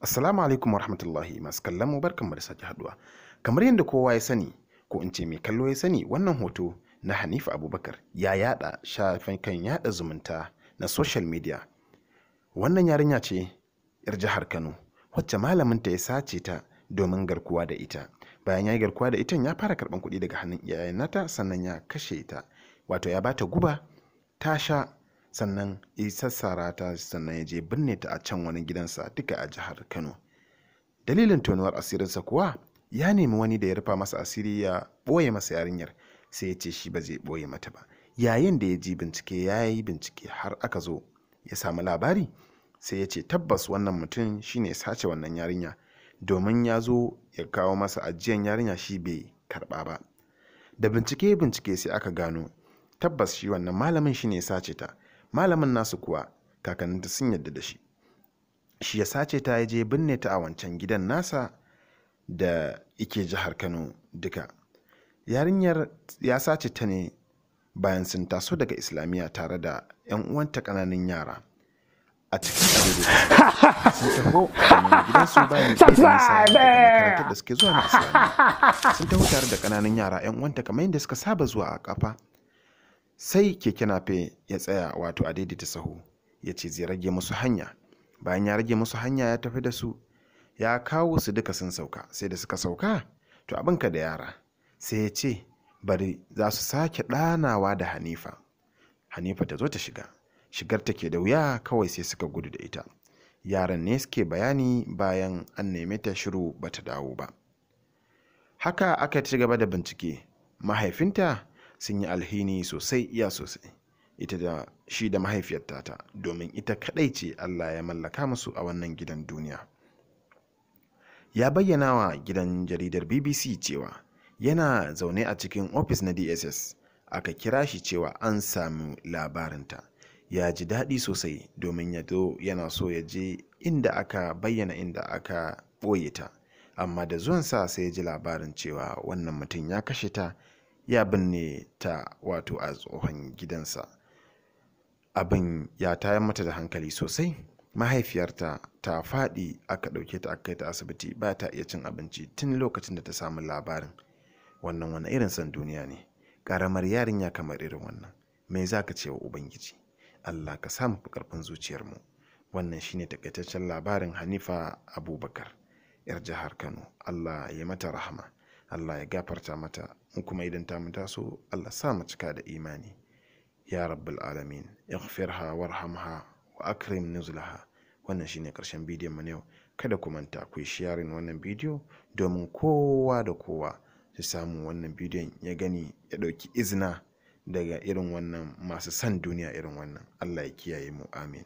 Assalamu alaikum warahmatullahi masu kallon mu, barkanmu da sake haduwa. Kamar yadda kowa ya sani, ko in ce mai kallo ya sani, wannan hoto na Hanifa Abubakar ya yada shafukan yada zumunta na social media. Wannan yarinya ce yar jihar Kano wacce malaminta ya sace ta domin garkuwa da ita. Bayan ya yi garkuwa da ita, ya fara karɓan kuɗi daga hannun iyayen nata, sannan ya kashe ta. Wato ya bata guba ta sha, sannan ya sassara ta, sannan ya je binne ta a can wani gidansa duka a jihar Kano. Dalilin tonuwar asirinsa kuwa, ya nemi wani da ya rufa masa asiri ya ɓoye masa yarinyar, sai ya ce shi ba zai ɓoye mata ba. Yayin da ya ji bincike ya yi bincike har aka zo ya samu labari, sai ya ce tabbas wannan mutum shine ya sace wannan yarinya, domin ya zo ya kawo masa ajiyan yarinya shi bai karɓa ba. Da bincike bincike sai aka gano tabbas shi wannan malamin shine ya sace ta. Malamin nasu kuwa kakanninta sun yarda da shi. Shi ya sace ta, ya je binne ta a wancan gidan nasa da ike jihar Kano duka. Yarinyar ya sace ta ne bayan sun taso daga Islamiyya tare da 'yan uwanta ƙananan yara. A cikin adaidaita sun taho domin gidansu bayan da nisa daga makarantar da suke zuwa na Islamiyya. Sun taho tare da ƙananan yara 'yan uwanta kamar yadda suka saba zuwa a ƙafa. Sai keke nape ya tsaya, wato a daidaita sahu, ya ce zai rage musu hanya. Bayan ya rage musu hanya, ya tafi da su, ya kawo su duka sun sauka. Sai da suka sauka, to abinka da yara, sai ya ce bari za su sake ɗanawa da Hanifa. Hanifa ta zo ta shiga. Shigar take da wuya, kawai sai suka gudu da ita. Yaran ne suke bayani bayan an neme ta shiru bata dawo ba. Haka aka ci gaba da bincike. Mahaifinta sun yi alhini sosai, iya sosai, ita da shi da mahaifiyarta ta, domin ita kadai ce Allah ya mallaka musu a wannan gidan duniya. Ya bayyana wa gidan jaridar BBC cewa yana zaune a cikin ofis na DSS aka kira shi cewa an sami labarinta. Ya ji daɗi sosai domin ya zo yana so ya je inda aka bayyana inda aka ɓoye ta, amma da zuwansa sai ya ji labarin cewa wannan mutum ya kashe ta, ya binne ta, wato a tsohon gidansa. Abin ya tayar mata da hankali sosai. Mahaifiyarta ta faɗi, aka ɗauke ta aka kai ta asibiti, ba ta iya cin abinci tun lokacin da ta samu labarin. Wannan wani irin son duniya ne? Ƙaramar yarinya kamar irin wannan, me za ka ce wa Ubangiji? Allah ka samu fi ƙarfin zuciyarmu. Wannan shine takaitaccen labarin Hanifa Abubakar, yar jihar Kano. Allah ya mata rahama, Allah ya gafarta mata. In kuma idan ta mu taso, Allah sa mu cika da imani. Ya rabbal alamin, ighfirha warhamha wa akrim nuzulaha. Wannan shine karshen bidiyon mu na yau. Kada ku manta ku yi sharing wannan bidiyo domin kowa da kowa su samu wannan bidiyon ya gani, ya ɗauki izina daga irin wannan masu son duniya irin wannan. Allah ya kiyaye mu, amin.